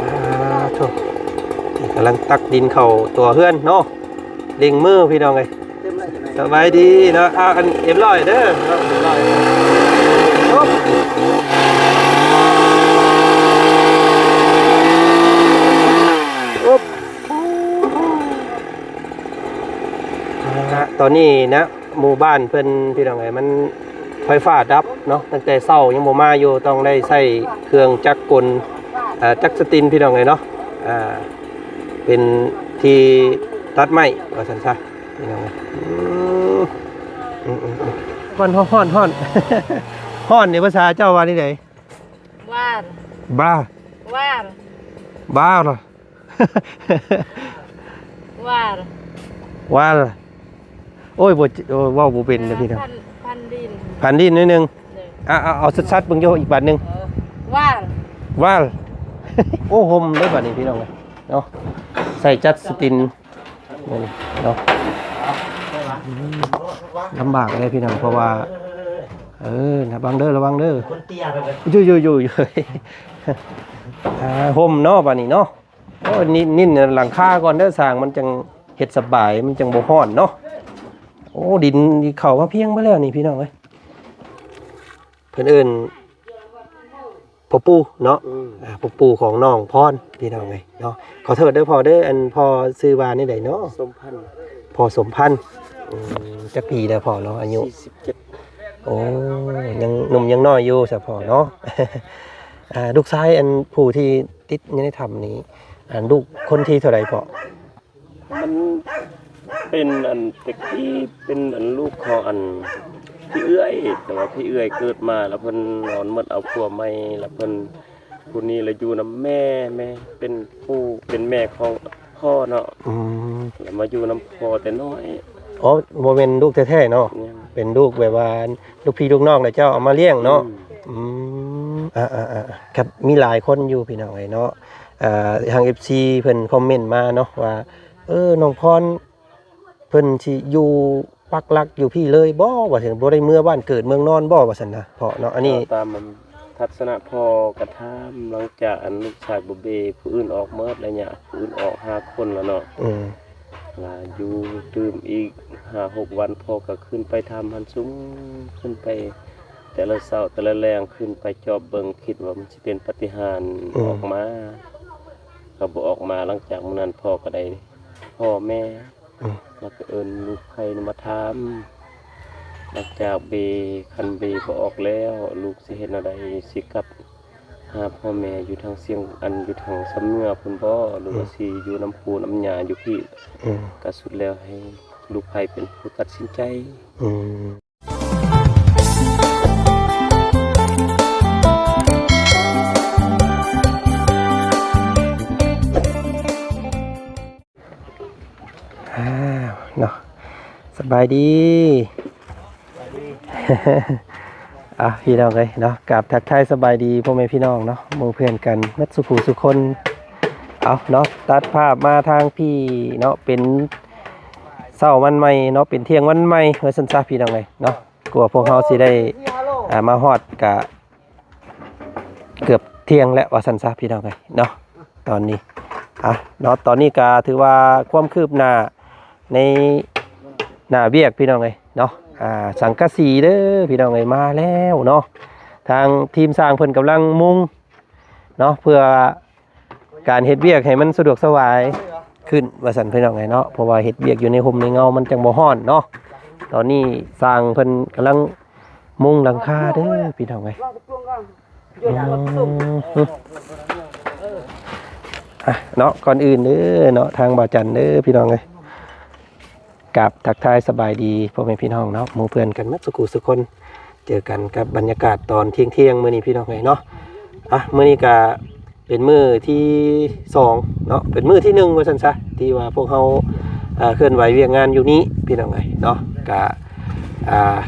ອ່າ ໂທ້ ກຳລັງຕັກດິນເຂົ້າຕົວເຮືອນເນາະ ເລັ່ງມືພີ່ນ້ອງເອີຍ. ສະບາຍດີເນາະ ອ່າ ອັນ ຮຽບຮ້ອຍເດີເນາະ ຮຽບຮ້ອຍ. ອ່າ ຕອນນີ້ນະ ໝູ່ບ້ານເພິ່ນ ພີ່ນ້ອງເອີຍ ມັນໄຟຟ້າດັບເນາະ ຕັ້ງແຕ່ເຊົ້າຍັງບໍ່ມາຢູ່ ຕ້ອງໄດ້ໃຊ້ເຄື່ອງຈັກກົນ ເອີ ຈັກສະຕິນ ພີ່ນ້ອງເອີຍເນາະ ອ່າ ເປັນທີ່ຕັດໄມ້ວ່າຊັ້ນຊະ ພີ່ນ້ອງເອີຍ. ອືມ ອືມ ອືມ ອືມ ຮ້ອນ ຮ້ອນ ຮ້ອນ ຮ້ອນ ຮ້ອນນີ້ພາສາເຈົ້າວ່າແນວໃດ? ວານ ບາ ວານ ບາ ວານ ວານ ໂອ້ຍ ບໍ່ ໂອ້ຍ ເວົ້າບໍ່ເປັນເດີພີ່ນ້ອງ ພັນ ພັນດິນ ພັນດິນໜ້ອຍໜຶ່ງ. ເອີ ອ່ະ ເອົາ ເອົາຊັດໆເບິ່ງຢູ່ອີກບາດໜຶ່ງ ເອີ ວານ ວານ. ໂອ້ ຮົ່ມເດ້ບາດນີ້ພີ່ນ້ອງເອີຍເນາະ ໃສ່ຈັກສະຕິນ ມື້ນີ້ເນາະ ອືມ ລຳບາກເດ້ພີ່ນ້ອງ ເພາະວ່າ ເອີ ລະວັງເດີ ລະວັງເດີ ຢູ່ໆໆ ອ່າ ຮົ່ມເນາະ ບາດນີ້ເນາະ. ໂອ້ ນິ ນິນຫຼັງຄາກ່ອນເດີ ຊ່າງມັນຈັ່ງເຮັດສະບາຍ ມັນຈັ່ງບໍ່ຮ້ອນເນາະ. ໂອ້ ດິນນີ້ເຂົ້າມາພຽງໝົດແລ້ວນີ້ ພີ່ນ້ອງເອີຍ. ເພິ່ນເອີ້ນພໍ່ປູ່ເນາະ ອືມ ອ່າ ພໍ່ປູ່ຂອງນ້ອງພອນ ພີ່ນ້ອງເອີຍເນາະ. ຂໍໂທດເດີພໍ່ເດີ ອັນພໍ່ຊື່ວ່າແນວໃດເນາະ? ສົມພັນ ພໍ່ສົມພັນ. ອືມ ຈັກປີແລ້ວພໍ່ເນາະ ອາຍຸ? ສີ່ສິບເຈັດ. ໂອ້ ຍັງໜຸ່ມຍັງນ້ອຍຢູ່ຊະພໍ່ເນາະ. ອ່າ ລູກຊາຍ ອັນຜູ້ທີ່ຕິດຢູ່ໃນຖ້ຳນີ້ ອັນລູກຄົນທີເທົ່າໃດພໍ່? ມັນເປັນອັນ ແຕ່ກີ້ເປັນອັນລູກຂອງອັນພີ່ເອື້ອຍ ແຕ່ວ່າພີ່ເອື້ອຍເກີດມາແລ້ວເພິ່ນນອນໝົດເອົາຜົວໃໝ່ ແລ້ວເພິ່ນ ຜູ້ນີ້ລະຢູ່ນຳແມ່ ແມ່ເປັນຜູ້ເປັນແມ່ຂອງພໍ່ເນາະ. ອືມ ລະມາຢູ່ນຳພໍ່ແຕ່ນ້ອຍ. ອໍ ບໍ່ແມ່ນລູກແທ້ໆເນາະ ແມ່ນ ເປັນລູກແບບວ່າລູກພີ່ລູກນ້ອງ ແລ້ວເຈົ້າເອົາມາລ້ຽງເນາະ. ອືມ ອືມ ອ່າໆໆ ຄັບ ມີຫຼາຍຄົນຢູ່ ພີ່ນ້ອງເອີຍເນາະ. ອ່າ ທາງເອັຟຊີເພິ່ນຄອມເມັນມາເນາະວ່າ ເອີ ນ້ອງພອນ ເພິ່ນຊິຢູ່ປັກຫຼັກຢູ່ພີ້ເລີຍບໍ່ ວ່າຊັ້ນ ບໍ່ໄດ້ເມືອບ້ານເກີດເມືອງນອນບໍ່ ວ່າຊັ້ນນະພໍ່ເນາະ. ອັນນີ້ຕາມທັດສະນະພໍ່ກະຖາມ ຫຼັງຈາກອັນລູກຊາຍບໍ່ເບຜູ້ອື່ນອອກໝົດແລ້ວ ຍາດຜູ້ອື່ນອອກຫ້າຄົນແລ້ວເນາະ. ອືມ ລະຢູ່ຕື່ມອີກຫ້າຫົກວັນ ພໍ່ກະຂຶ້ນໄປຖ້ຳຫັ້ນ ຊຸ່ມຂຶ້ນໄປແຕ່ລະເຊົ້າແຕ່ລະແລງ ຂຶ້ນໄປຈອບເບິ່ງ ຄິດວ່າມັນຊິເປັນປາຕິຫານ ອືມ ອອກມາ ກະບໍ່ອອກມາ. ຫຼັງຈາກມື້ນັ້ນ ພໍ່ກະໄດ້ ພໍ່ແມ່ ອືມ ແລ້ວກະເອີ້ນລູກໃພ້ມາຖາມ ຫຼັງຈາກເບ ຄັນເບບໍ່ອອກແລ້ວ ລູກຊິເຮັດແນວໃດ ຊິກັບຫາພໍ່ແມ່ຢູ່ທາງຊຽງ ອັນຢູ່ທາງຊຳເໜືອພຸ້ນບໍ່ ຫຼືວ່າ ອືມ ຊິຢູ່ນຳປູນຳຍ່າຢູ່ພີ້? ອືມ ກະສຸດແລ້ວໃຫ້ລູກໃພ້ເປັນຜູ້ຕັດສິນໃຈ. ອືມ ອ້າວ ເນາະ ສະບາຍດີ ອ່າ ພີ່ນ້ອງເອີຍເນາະ ກາບທັກທາຍສະບາຍດີພໍ່ແມ່ພີ່ນ້ອງເນາະ ໝູ່ເພື່ອນກັນໝົດສູ່ຜູ້ສູ່ຄົນ. ເອົາເນາະ ຕັດພາບມາທາງພີ້ເນາະ ເປັນເຊົ້າວັນໃໝ່ເນາະ ເປັນທ່ຽງວັນໃໝ່ວ່າຊັ້ນຊະ ພີ່ນ້ອງເອີຍເນາະ. ກວ່າພວກເຮົາຊິໄດ້ ອ່າ ມາຮອດກະເກືອບທ່ຽງແລ້ວວ່າຊັ້ນຊະ ພີ່ນ້ອງເອີຍເນາະ. ຕອນນີ້ ອ່ະ ເນາະ ຕອນນີ້ກະຖືວ່າຄວາມຄືບໜ້າໃນໜ້າວຽກ ພີ່ນ້ອງເອີຍເນາະ ອ່າ ສັງກະສີເດີ ພີ່ນ້ອງເອີຍ ມາແລ້ວເນາະ. ທາງທີມຊ່າງເພິ່ນກຳລັງມຸງເນາະ ເພື່ອ ການເຮັດວຽກໃຫ້ມັນສະດວກສະບາຍຂຶ້ນວ່າຊັ້ນ ພີ່ນ້ອງເອີຍເນາະ ເພາະວ່າເຮັດວຽກຢູ່ໃນຮົ່ມໃນເງົາມັນຈັ່ງບໍ່ຮ້ອນເນາະ. ຕອນນີ້ຊ່າງເພິ່ນກຳລັງມຸງຫຼັງຄາເດີ ພີ່ນ້ອງເອີຍ. ອືມ ອ່ະ ເນາະ ກ່ອນອື່ນເດີເນາະ ທາງບ່າວຈັນເດີ ພີ່ນ້ອງເອີຍ ກາບທັກທາຍສະບາຍດີພໍ່ແມ່ພີ່ນ້ອງເນາະ ໝູ່ເພື່ອນກັນໝົດສູ່ຜູ້ສູ່ຄົນ. ເຈີກັນກັບບັນຍາກາດຕອນທ່ຽງໆມື້ນີ້ ພີ່ນ້ອງເອີຍເນາະ. ອ່ະ ມື້ນີ້ກະເປັນມື້ທີສອງເນາະ ເປັນມື້ທີໜຶ່ງວ່າຊັ້ນຊະ ທີ່ວ່າພວກເຮົາ ເອີ ເຄື່ອນໄຫວວຽກງານຢູ່ນີ້ ພີ່ນ້ອງເອີຍເນາະ. ກະ ອ່າ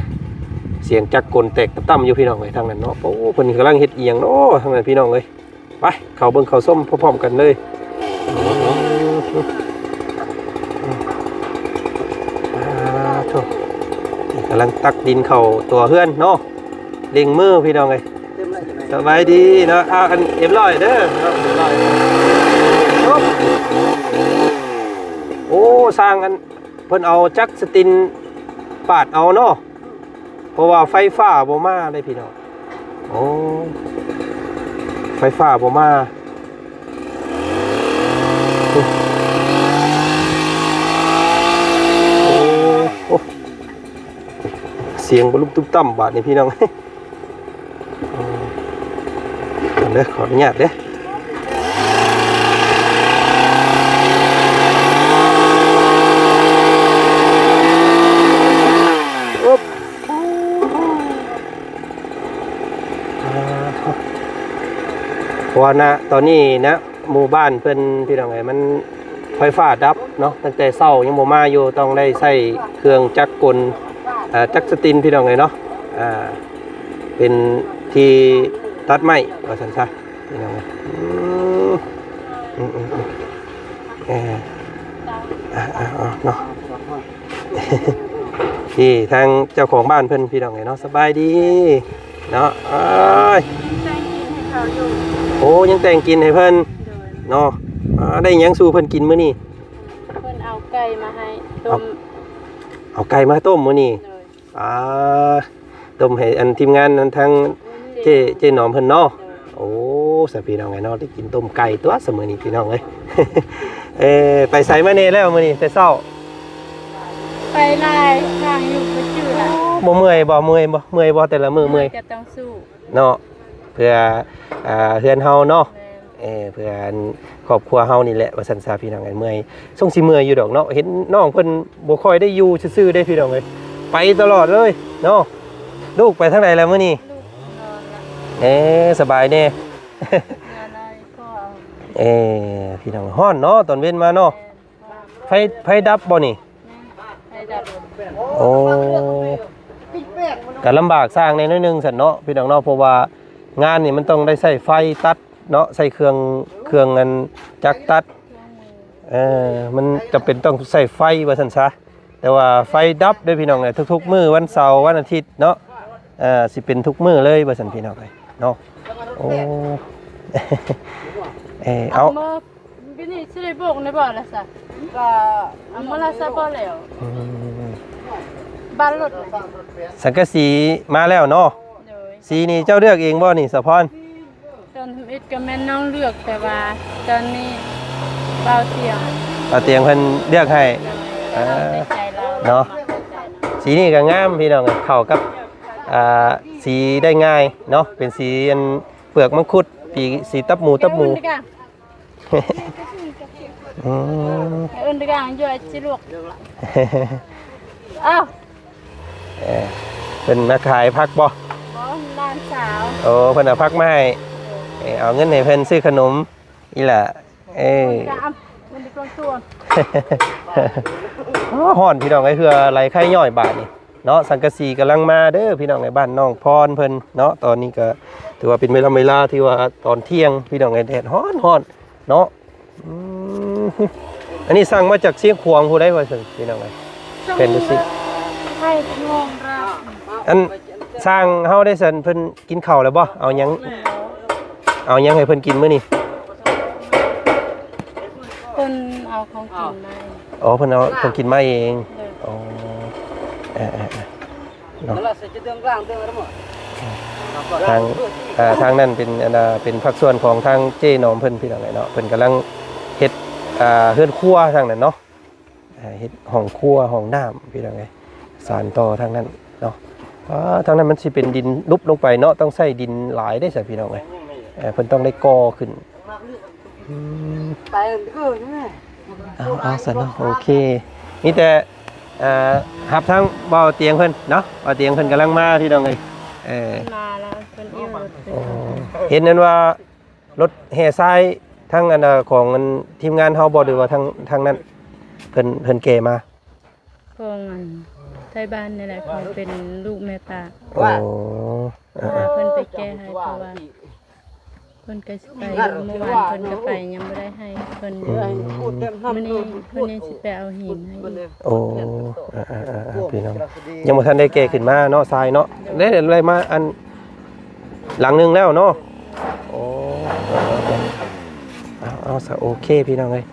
ສຽງຈັກກົນແຕກຕຳໆຢູ່ ພີ່ນ້ອງເອີຍ ທາງນັ້ນເນາະ. ໂອ້ ເພິ່ນກຳລັງເຮັດອີ່ຫຍັງເນາະທາງນັ້ນ ພີ່ນ້ອງເອີຍ. ໄປ ເຂົ້າເບິ່ງເຂົ້າຊົມພ້ອມໆກັນເລີຍ. ອ່າ ໂທ້ ກຳລັງຕັກດິນເຂົ້າຕົວເຮືອນເນາະ ເລັ່ງມື ພີ່ນ້ອງເອີຍ. ສະບາຍດີເນາະ ອ່າ ອັນ ຮຽບຮ້ອຍເດີເນາະ ຮຽບຮ້ອຍ. ໂອ້ ຊ່າງອັນ ເພິ່ນເອົາຈັກສະຕິນປາດເອົາເນາະ ເພາະວ່າໄຟຟ້າບໍ່ມາເດ້ພີ່ນ້ອງ. ໂອ້ ໄຟຟ້າບໍ່ມາ. ໂອ້ ໂອ້ ສຽງບະລຸບຕຸບຕ່ຳບາດນີ້ພີ່ນ້ອງ. ເດີ ຂໍອະນຸຍາດເດີ. ອາ ເພາະວ່ານະ ຕອນນີ້ນະ ໝູ່ບ້ານເພິ່ນ ພີ່ນ້ອງເອີຍ ມັນໄຟຟ້າດັບເນາະ ຕັ້ງແຕ່ເຊົ້າຍັງບໍ່ມາຢູ່ ຕ້ອງໄດ້ໃຊ້ເຄື່ອງຈັກກົນ ອາ ຈັກສະຕິນ ພີ່ນ້ອງເອີຍເນາະ. ອາ ເປັນທີ່ຕັດໄມ້ວ່າຊັ້ນຊະ ພີ່ນ້ອງເອີຍ. ອືມ ອືມໆໆ ເອີ ອາ ເອົາເນາະ. ນີ້ທາງເຈົ້າຂອງບ້ານເພິ່ນ ພີ່ນ້ອງເອີຍເນາະ. ສະບາຍດີເນາະ. ເອີຍ ແຕ່ງກິນໃຫ້ເຂົາຢູ່. ໂອ້ ຍັງແຕ່ງກິນໃຫ້ເພິ່ນ ໂດຍ ເນາະ. ອາ ໄດ້ຫຍັງສູ່ເພິ່ນກິນມື້ນີ້? ເພິ່ນເອົາໄກ່ມາໃຫ້ຕົ້ມ. ເອົາ ເອົາໄກ່ມາຕົ້ມມື້ນີ້. ໂດຍ ອາ ຕົ້ມໃຫ້ອັນທີມງານ ອັນທາງເຈ້ ເຈ້ໜອມເພິ່ນເນາະ. ໂດຍ ໂອ້ ສະ ພີ່ນ້ອງເອີຍເນາະ ໄດ້ກິນຕົ້ມໄກ່ຕົວະ ສະ ມື້ນີ້ ພີ່ນ້ອງເອີຍ. ເອີ ໄປໃສມາແດ່ແລ້ວມື້ນີ້ແຕ່ເຊົ້າ? ໄປຫຼາຍທາງຢູ່ ບໍ່ຈື່ລະ. ບໍ່ເມື່ອຍບໍ່? ເມື່ອຍບໍ່? ເມື່ອຍບໍ່ແຕ່ລະມື້? ເມື່ອຍ ເມື່ອຍກໍຕ້ອງສູ້ເນາະ ເພື່ອ ອ່າ ເຮືອນເຮົາເນາະ. ແມ່ນ ເອີ ເພື່ອອັນຄອບຄົວເຮົານີ້ແຫຼະ ວ່າຊັ້ນຊະ ພີ່ນ້ອງເອີຍ. ເມື່ອຍ ຊົງຊິເມື່ອຍຢູ່ດອກເນາະ ເຫັນນ້ອງເພິ່ນບໍ່ຄ່ອຍໄດ້ຢູ່ຊື່ໆເດ້ ພີ່ນ້ອງເອີຍ ໄປຕະຫຼອດເລີຍເນາະ. ລູກໄປທາງໃດແລ້ວມື້ນີ້? ລູກນອນລະ. ເອີ ສະບາຍແດ່. ເອີ ພີ່ນ້ອງ ຮ້ອນເນາະ ຕອນເວັນມາເນາະ. ແມ່ນ ໄຟ ໄຟດັບບໍ່ນີ້? ແມ່ນ ໄຟດັບ. ໂອ້ ກະລຳບາກຊ່າງແດ່ໜ້ອຍໜຶ່ງຊັ້ນເນາະ ພີ່ນ້ອງເນາະ ເພາະວ່າງານນີ້ມັນຕ້ອງໄດ້ໃຊ້ໄຟຕັດເນາະ ໃຊ້ເຄື່ອງ ເຄື່ອງອັນຈັກຕັດ. ເອີ ມັນຈຳເປັນຕ້ອງໃຊ້ໄຟວ່າຊັ້ນຊະ. ແຕ່ວ່າໄຟດັບເດ້ພີ່ນ້ອງເອີຍ ທຸກໆມື້ ວັນເສົາ ວັນອາທິດເນາະ. ເອີ ຊິເປັນທຸກມື້ເລີຍວ່າຊັ້ນ ພີ່ນ້ອງເອີຍເນາະ. ໂອ້ ເອີ ເອົາ ເອົາມາ ມື້ນີ້ຊິໄດ້ໂບກແດ່ບໍ່ລະຊະ? ກໍເອົາມາລະຊະບໍ່ແລ້ວ. ອືມ ບາດລົດ ສັງກະສີມາແລ້ວເນາະ. ໂດຍ ສີນີ້ເຈົ້າເລືອກເອງບໍ່ນີ້ ສາວພອນ? ຕອນທຳອິດກໍແມ່ນນ້ອງເລືອກ ແຕ່ວ່າຕອນນີ້ບ່າວຕຽງ ບ່າວຕຽງເພິ່ນເລືອກໃຫ້. ໂດຍ ເອີ ເອົາໃຈລາວເນາະ. ສີນີ້ກໍງາມພີ່ນ້ອງ ເຂົ້າກັບ ອ່າ ສີໄດ້ງ່າຍເນາະ ເປັນສີອັນເປືອກມັງຄຸດ ສີ ສີຕັບໝູ ຕັບໝູ. ອືມ ເອີ້ນກາງຢູ່ອາຊິລູກ. ອ້າວ ເອີ ເພິ່ນມາຂາຍຜັກບໍ່? ບໍ່ ຫຼານສາວ. ໂອ້ ເພິ່ນເອົາຜັກມາໃຫ້. ເອີ ເອົາເງິນໃຫ້ເພິ່ນຊື້ຂະໜົມອີ່ຫຼະ. ເອີ ໂອ້ ຮ້ອນພີ່ນ້ອງເອີຍ ເຫື່ອໄຫຼໄຄຍ້ອຍບາດນີ້ເນາະ. ສັງກະສີກຳລັງມາເດີພີ່ນ້ອງເອີຍ ບ້ານນ້ອງພອນເພິ່ນເນາະ. ຕອນນີ້ກໍຖືວ່າເປັນເວລາ ເວລາທີ່ວ່າຕອນທ່ຽງ ພີ່ນ້ອງເອີຍ ແດດຮ້ອນໆເນາະ. ອືມ ອັນນີ້ສັ່ງມາຈາກຊຽງຂວາງຜູ້ໃດວ່າຊັ້ນ ພີ່ນ້ອງເອີຍ. ເປັນດູຊິ ໃຫ້ນ້ອງລະ. ອັນຊ່າງເຮົາໄດ້ຊັ້ນ ເພິ່ນກິນເຂົ້າແລ້ວບໍ່? ເອົາຫຍັງ ເອົາຫຍັງໃຫ້ເພິ່ນກິນມື້ນີ້? ເພິ່ນເອົາຂອງກິນມາເອງ. ອໍ ເພິ່ນເອົາຂອງກິນມາເອງ. ໂດຍ ອໍ ເອີໆໆ ເນາະ. ທາງ ເອີ ທາງນັ້ນເປັນ ອັນນ່າ ເປັນພາກສ່ວນຂອງທາງເຈ້ໜອມເພິ່ນ ພີ່ນ້ອງເອີຍເນາະ. ເພິ່ນກຳລັງເຮັດ ອ່າ ເຮືອນຄົວທາງນັ້ນເນາະ ເຮັດຫ້ອງຄົວ ຫ້ອງນ້ຳ ພີ່ນ້ອງເອີຍ ສານຕໍ່ທາງນັ້ນເນາະ. ອ່າ ທາງນັ້ນມັນຊິເປັນດິນຫຼຸບລົງໄປເນາະ ຕ້ອງໃຊ້ດິນຫຼາຍເດ້ຊະ ພີ່ນ້ອງເອີຍ. ເອີ ເພິ່ນຕ້ອງໄດ້ກໍ່ຂຶ້ນ. ອືມ ເອົາ ເອົາຊັ້ນເນາະ ໂອເຄ. ມີແຕ່ ເອີ ຮັບທາງບ່າວຕຽງເພິ່ນເນາະ ບ່າວຕຽງເພິ່ນກຳລັງມາ ພີ່ນ້ອງເອີຍ. ເອີ ມາແລ້ວ ເພິ່ນອີ່ລົດ. ໂອ້ ເຫັນນັ້ນວ່າລົດແຫ່ຊາຍທາງອັນ ຂອງອັນທີມງານເຮົາບໍ່ ຫຼືວ່າທາງ ທາງນັ້ນ ເພິ່ນ ເພິ່ນແກ່ມາ? ຂອງອັນໄທບ້ານນີ້ແຫຼະ ຂອງເປັນລູກແມ່ປ້າ. ໂອ້ ເອີໆ ເພິ່ນໄປແກ່ໃຫ້ ເພາະວ່າເພິ່ນກໍຊິໄປຢູ່ ເມື່ອວານເພິ່ນກໍໄປ ຍັງບໍ່ໄດ້ໃຫ້ເພິ່ນ. ອືມ ມື້ນີ້ເພິ່ນຍັງຊິໄປເອົາຫີນໃຫ້ອີກ. ໂອ້ ເອີໆໆ ພີ່ນ້ອງ ຍັງບໍ່ທັນໄດ້ແກ່ຂຶ້ນມາເນາະ ຊາຍເນາະ. ໄດ້ ໄດ້ມາອັນ ຫຼັງໜຶ່ງແລ້ວເນາະ. ໂອ້ ເອົາ ເອົາ ເອົາ ສະ ໂອເຄພີ່ນ້ອງເອີຍ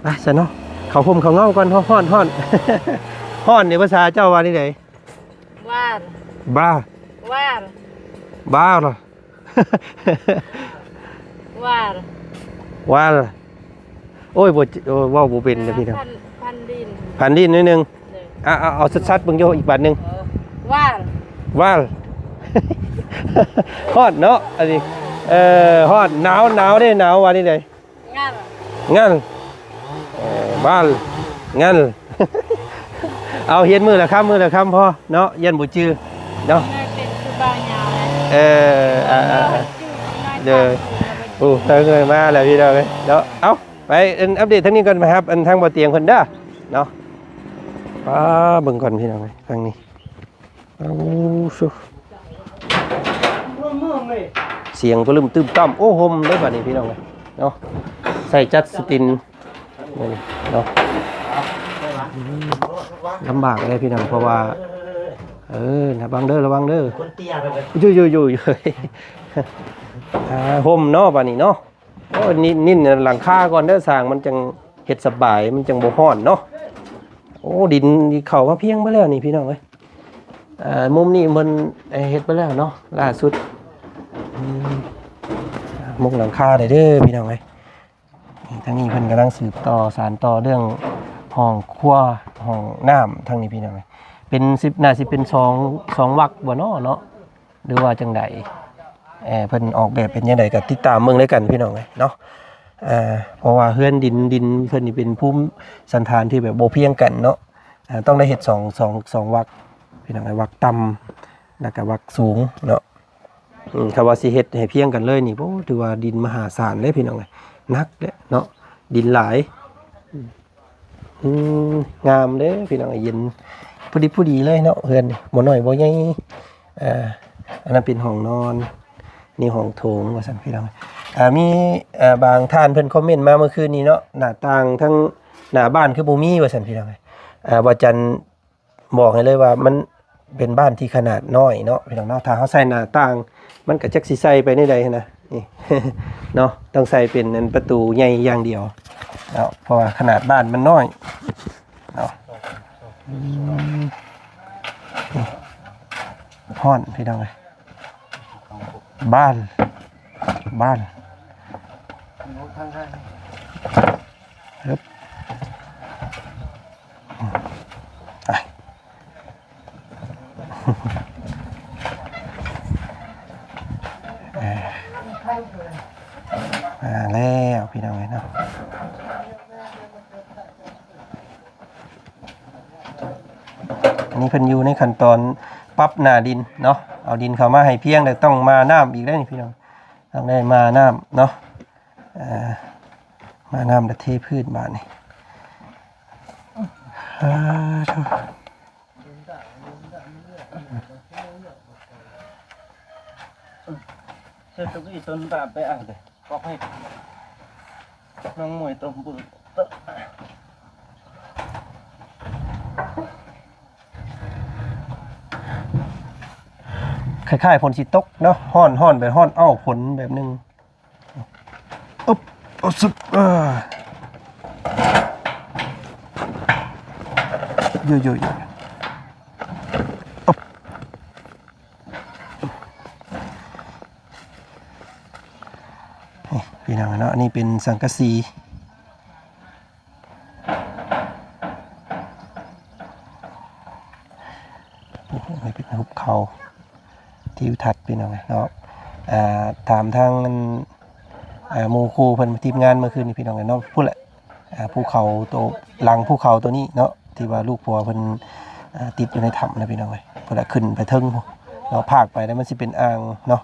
ໄປຊະເນາະ. ເຂົ້າຮົ່ມເຂົ້າເງົາກ່ອນ ຮ້ອນ ຮ້ອນ ຮ້ອນ. ຮ້ອນນີ້ພາສາເຈົ້າວ່າແນວໃດ? ວາລ ບາ ວາລ ບາ ວາລ ວາລ ໂອ້ຍ ບໍ່ ໂອ້ຍ ເວົ້າບໍ່ເປັນເດ້ພີ່ນ້ອງ. ພັນ ພັນດິນ ພັນດິນໜ້ອຍໜຶ່ງ. ໂດຍ ອ່ະ ເອົາ ເອົາຊັດໆເບິ່ງຢູ່ອີກບາດໜຶ່ງ. ເອີ ວາລ ວາລ. ຮ້ອນເນາະ ອັນນີ້ ເອີ ຮ້ອນ ໜາວ ໜາວເດ້ ໜາວວ່ານີ້ເດ້. ງານ ງານ ເອີ ບານ ງານ. ເອົາ ຮຽນມື້ລະຄຳ ມື້ລະຄຳພໍເນາະ ຢ້ານບໍ່ຈື່ເນາະ. ເອີ ອ່າ ເດີ ໂອ້ ເຕີງເລີຍ ມາແລ້ວພີ່ນ້ອງເອີຍເນາະ. ເອົາ ໄປອັນ ອັບເດດທາງນີ້ກ່ອນ ໄປຮັບອັນທາງບໍ່ຕຽງເພິ່ນເດີເນາະ. ປ້າ ເບິ່ງກ່ອນພີ່ນ້ອງເອີຍ ທາງນີ້. ໂອ້ ສຽງປະລຶ້ມຕຶ້ມຕ່ຳ. ໂອ້ ຮົ່ມເດ້ບາດນີ້ພີ່ນ້ອງເອີຍເນາະ. ໃສ່ຈັດສະຕິນມື້ນີ້ເນາະ. ອືມ ລຳບາກເດ້ພີ່ນ້ອງ ເພາະວ່າ ເອີ ລະວັງເດີ ລະວັງເດີ ຄົນເຕ້ຍໄປເບິດ. ຢູ່ໆໆ ອ່າ ຮົ່ມເນາະບາດນີ້ເນາະ. ໂອ້ ນິນ ນິນຫຼັງຄາກ່ອນເດີ ສ້າງມັນຈັ່ງເຮັດສະບາຍ ມັນຈັ່ງບໍ່ຮ້ອນເນາະ. ໂອ້ ດິນນີ້ເຂົ້າມາພຽງເບິດແລ້ວນີ້ພີ່ນ້ອງເອີຍ. ເອີ ມຸມນີ້ເພິ່ນເຮັດໄປແລ້ວເນາະ ລ່າສຸດ. ອືມ ມຸງຫຼັງຄາໄດ້ເດີພີ່ນ້ອງເອີຍ. ນີ້ ທາງນີ້ເພິ່ນກຳລັງສືບຕໍ່ສານຕໍ່ເລື່ອງຫ້ອງຄົວ ຫ້ອງນ້ຳ ທາງນີ້ພີ່ນ້ອງເອີຍ. ເປັນສິບ ໜ້າຊິເປັນສອງ ສອງວັກບໍ່ເນາະ ເນາະ ຫຼືວ່າຈັ່ງໃດ? ເອີ ເພິ່ນອອກແບບເປັນຈັ່ງໃດກໍຕິດຕາມເບິ່ງນຳກັນພີ່ນ້ອງເອີຍເນາະ. ເອີ ເພາະວ່າເຮືອນດິນ ດິນເພິ່ນນີ້ເປັນພູມສັນຖານທີ່ແບບບໍ່ພຽງກັນເນາະ. ເອີ ຕ້ອງໄດ້ເຮັດສອງ ສອງ ສອງວັກພີ່ນ້ອງເອີຍ ວັກຕ່ຳ ແລ້ວກໍວັກສູງເນາະ. ອືມ ຖ້າວ່າຊິເຮັດໃຫ້ພຽງກັນເລີຍນີ້ ໂອ້ ຖືວ່າດິນມະຫາສານເດ້ພີ່ນ້ອງເອີຍ ໜັກເດ້ເນາະ ດິນຫຼາຍ. ອືມ ງາມເດ້ພີ່ນ້ອງ ເຢັນພໍດີ ພໍດີເລີຍເນາະ ເຮືອນນີ້ ບໍ່ນ້ອຍບໍ່ໃຫຍ່. ອ່າ ອັນນັ້ນເປັນຫ້ອງນອນ ນີ້ຫ້ອງໂຖງວ່າຊັ້ນພີ່ນ້ອງ. ອ່າ ມີ ເອີ ບາງທ່ານເພິ່ນຄອມເມັນມາເມື່ອຄືນນີ້ເນາະ ໜ້າຕ່າງທາງໜ້າບ້ານຄືບໍ່ມີວ່າຊັ້ນພີ່ນ້ອງ. ອ່າ ວ່າຈັນ ບອກໃຫ້ເລີຍວ່າມັນເປັນບ້ານທີ່ຂະໜາດນ້ອຍເນາະພີ່ນ້ອງເນາະ. ຖ້າເຮົາໃສ່ໜ້າຕ່າງ ມັນກໍຈັກຊິໃສ່ໄປແນວໃດຫັ້ນນະ ນີ້ເນາະ. ຕ້ອງໃສ່ເປັນອັນປະຕູໃຫຍ່ຢ່າງດຽວເນາະ ເພາະວ່າຂະໜາດບ້ານມັນນ້ອຍເນາະ. ອືມ ຮ້ອນພີ່ນ້ອງເອີຍ. ບ້ານ ບ້ານ ເອີບ ໄປ ເອີ ມາແລ້ວພີ່ນ້ອງເອີຍເນາະ. ອັນນີ້ເພິ່ນຢູ່ໃນຂັ້ນຕອນປັບໜ້າດິນເນາະ ເອົາດິນເຂົ້າມາໃຫ້ພຽງ ແລ້ວຕ້ອງມານ້ຳອີກເດ້ນີ້ພີ່ນ້ອງ ຕ້ອງໄດ້ມານ້ຳເນາະ. ເອີ ມານ້ຳແລ້ວເທພື້ນບາດນີ້. ເອີ ໂທ້ ເຮັດຕົງອີຕົນຕາໄປອ່າງເດ້. ບອກໃຫ້ນ້ອງມວຍຕົມປືນ ຄ້າຍໆຝົນຊິຕົກເນາະ ຮ້ອນ ຮ້ອນແບບຮ້ອນອ້າວຝົນແບບໜຶ່ງ. ອຶບ ອຶບ ຊຶບ ເອີ ໂຍໂຍໂຍ ອຶບ. ນີ້ພີ່ນ້ອງເນາະ ອັນນີ້ເປັນສັງກະສີ ໂອ້ໂຫ ເປັນຮູບເຂົາ ທິວທັດພີ່ນ້ອງເນາະ. ອ່າ ຖາມທາງ ອ່າ ໝູ່ຄູ່ເພິ່ນ ທີມງານເມື່ອຄືນນີ້ພີ່ນ້ອງເນາະ ພຸ້ນແຫຼະ ອ່າ ພູເຂົາໂຕ ຫຼັງພູເຂົາໂຕນີ້ເນາະ ທີ່ວ່າລູກຜົວເພິ່ນ ອ່າ ຕິດຢູ່ໃນຖ້ຳນະພີ່ນ້ອງເອີຍ. ພຸ້ນລະ ຂຶ້ນໄປເທິງເນາະ ພາກໄປແລ້ວມັນຊິເປັນອ່າງເນາະ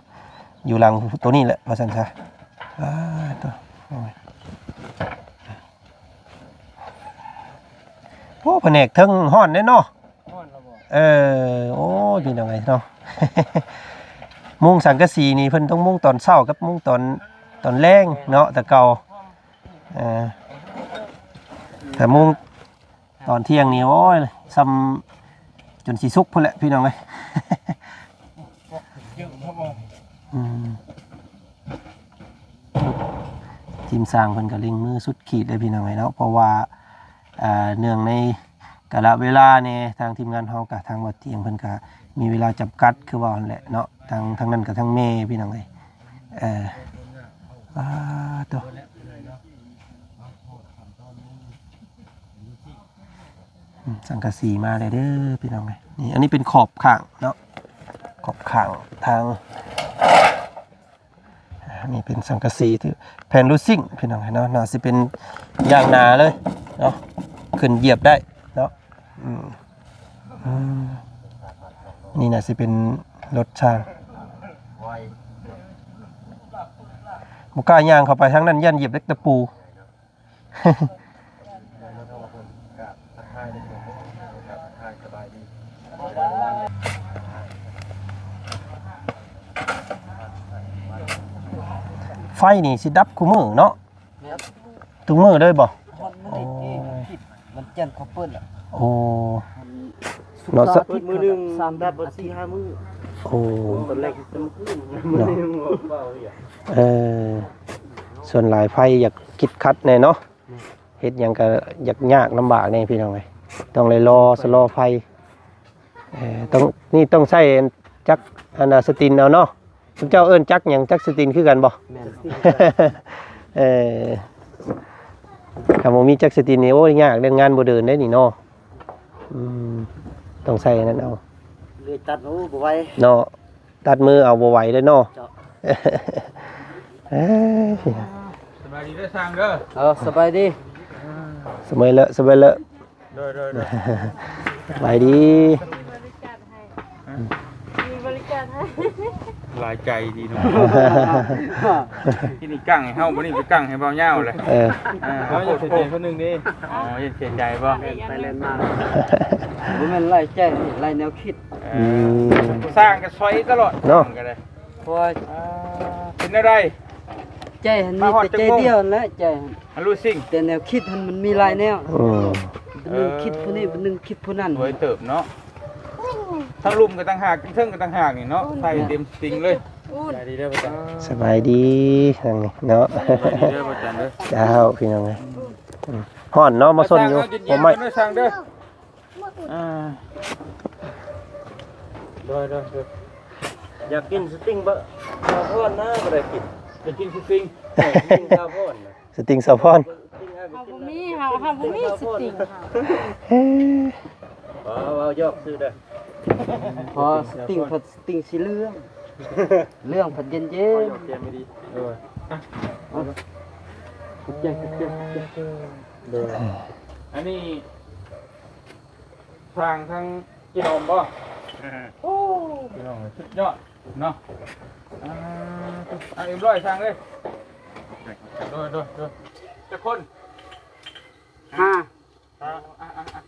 ຢູ່ຫຼັງໂຕນີ້ແຫຼະວ່າຊັ້ນຊະ. ອ່າ ໂຕ ໂອ້ຍ ໂອ້ ພະແນກເທິງຮ້ອນເດ້ເນາະ. ຮ້ອນລະບໍ່? ເອີ ໂອ້ຍ ພີ່ນ້ອງເອີຍເນາະ ມຸງສັງກະສີນີ້ເພິ່ນຕ້ອງມຸງຕອນເຊົ້າກັບມຸງຕອນ ຕອນແລງເນາະ ແຕ່ເກົ່າ. ເອີ ຖ້າມຸງຕອນທ່ຽງນີ້ ໂອ້ຍ ສ່ຳຈົນຊິສຸກພຸ້ນແຫຼະພີ່ນ້ອງເອີຍ. ອືມ ທີມຊ່າງເພິ່ນກໍເລັ່ງມືສຸດຂີດເລີຍພີ່ນ້ອງເອີຍເນາະ ເພາະວ່າ ເອີ ເນື່ອງໃນກາລະເວລາແດ່ ທາງທີມງານເຮົາກະ ທາງບ່າວຕຽງເພິ່ນກະມີເວລາຈຳກັດ ຄືວ່າຫັ້ນແຫຼະເນາະ ທາງ ທາງນັ້ນກະທາງແມ່ພີ່ນ້ອງເອີຍ ເອີ ປາດໂທ້ ອືມ ສັງກະສີມາແລ້ວເດີພີ່ນ້ອງເອີຍ ນີ້ ອັນນີ້ເປັນຂອບຂ້າງເນາະ ຂອບຂ້າງທາງ ອາ ນີ້ເປັນສັງກະສີທີ່ແຜ່ນລູດຊິງພີ່ນ້ອງເນາະ ໜ້າຊິເປັນຢ່າງໜາເລີຍເນາະ ຂຶ້ນຢຽບໄດ້ເນາະ ອືມ ອືມ ນີ້ໜ້າຊິເປັນລົດຊ່າງ ບໍ່ກ້າຍ່າງເຂົ້າໄປທາງນັ້ນ ຢ້ານຢຽບເຫຼັກຕະປູ. ໄຟນີ້ຊິດັບຄູ່ມື້ເນາະ ທຸກມື້ເລີຍບໍ່? ຮອດມື້ນີ້ທີ່ຜິດ ວັນຈັນເຂົາເປີດລະ ໂອ້ ເນາະ ເປີດມື້ໜຶ່ງ ສາມ ດັບເບິດສີ່ຫ້າມື້ ໂອ້ ຕອນແລກ ເອີ ສ່ວນຫຼາຍໄຟຢາກຄິດຂັດແດ່ເນາະ ເຮັດຫຍັງກໍຢາກຍາກລຳບາກແດ່ພີ່ນ້ອງເອີຍ ຕ້ອງໄດ້ລໍຊະລໍໄຟ ເອີ ຕ້ອງ ນີ້ຕ້ອງໃຊ້ຈັກອັນນ່າສະຕິນເອົາເນາະ ຊຸມເຈົ້າເອີ້ນຈັກຫຍັງ ຈັກສະຕິນຄືກັນບໍ່? ແມ່ນ ເອີ ຖ້າບໍ່ມີຈັກສະຕິນນີ້ ໂອ້ຍ ຍາກເດ້ ງານບໍ່ເດີນເດ້ນີ້ເນາະ ອືມ ຕ້ອງໃຊ້ອັນນັ້ນເອົາ ເລື່ອຍຕັດ ໂອ້ ບໍ່ໄຫວເນາະ. ຕັດມືເອົາບໍ່ໄຫວເດ້ເນາະ ເຈົ້າ ເອີຍ ສະບາຍດີເດີຊ່າງເດີ ເອີ ສະບາຍດີ ສະເໝີເລີ ສະເໝີເລີ ໂດຍ ໂດຍ ໂດຍ ສະບາຍດີ ມີບໍລິການໃຫ້ ມີບໍລິການໃຫ້ ຫຼາຍໃຈດີເນາະ ທີ່ນີ້ກັ້ງໃຫ້ເຮົາ ບໍ່ນີ້ໄປກັ້ງໃຫ້ເບົາຍາວເລີຍ ເອີ ເອີ ເຮົາຢາກເສຍໃຈຄົນໜຶ່ງເດ້ ອໍ ຢາກເສຍໃຈບໍ່ ແລ່ນໄປແລ່ນມາ ບໍ່ແມ່ນຫຼາຍໃຈ ຫຼາຍແນວຄິດ ເອີ ອືມ ສ້າງກໍຊອຍຕະຫຼອດເນາະ ສ້າງກໍໄດ້ ເພາະວ່າ ອ່າ ເປັນແນວໃດ? ໃຈຫັ້ນມີແຕ່ໃຈດຽວຫັ້ນແຫຼະ ໃຈຫັ້ນ ແຕ່ແນວຄິດຫັ້ນມັນມີຫຼາຍແນວ ອືມ ບາດໜຶ່ງຄິດຜູ້ນີ້ ບາດໜຶ່ງຄິດຜູ້ນັ້ນ ສວຍເຕີບເນາະ ທັງລຸ່ມກໍຕ່າງຫາກ ທັງເທິງກໍຕ່າງຫາກນີ້ເນາະ ໃສ່ເຕັມສະຕິງເລີຍ ສະບາຍດີເດີ ສະບາຍດີທາງນີ້ເນາະ ສະບາຍດີເດີ ເຈົ້າ ພີ່ນ້ອງເອີຍ ອືມ ຮ້ອນເນາະ ມາຊົນຢູ່ ເອົາເຢັນໆ ໂອ້ ມາ ເດີຊ່າງເດີ ອ່າ ໂດຍ ໂດຍ ໂດຍ ຢາກກິນສະຕິງບໍ່? ຊາວພອນນະ ບໍ່ໄດ້ກິນ ຢາກກິນສະຕິງ ເອີ ສະຕິງຊາວພອນນະ ສະຕິງຊາວພອນ ສະຕິງ ເຮົາບໍ່ມີ ເຮົາ ເຮົາບໍ່ມີສະຕິງ ເຮົາ ເອີ ເວົ້າ ເວົ້າຢອກຊື່ເດີ ພໍສະຕິງ ສະຕິງສີເຫຼືອງ ເຫຼືອງພັດເຢັນໆ ເວົ້າຢອກແກມດີ ໂດຍ ຂອບໃຈ ຂອບໃຈ ຂອບໃຈ ໂດຍ ອັນນີ້ ສ້າງທັງຈີໂນມບໍ່? ໂອ້ ພີ່ນ້ອງເອີຍ ສຸດຍອດເນາະ ອ່າ ອ່າ ເອັມຮ້ອຍສ້າງເລີຍ ໂດຍ ໂດຍ ໂດຍ ຈັກຄົນ? ຫ້າ ຫ້າ ອ່າ ອ່າ ອ່າ ອ່າ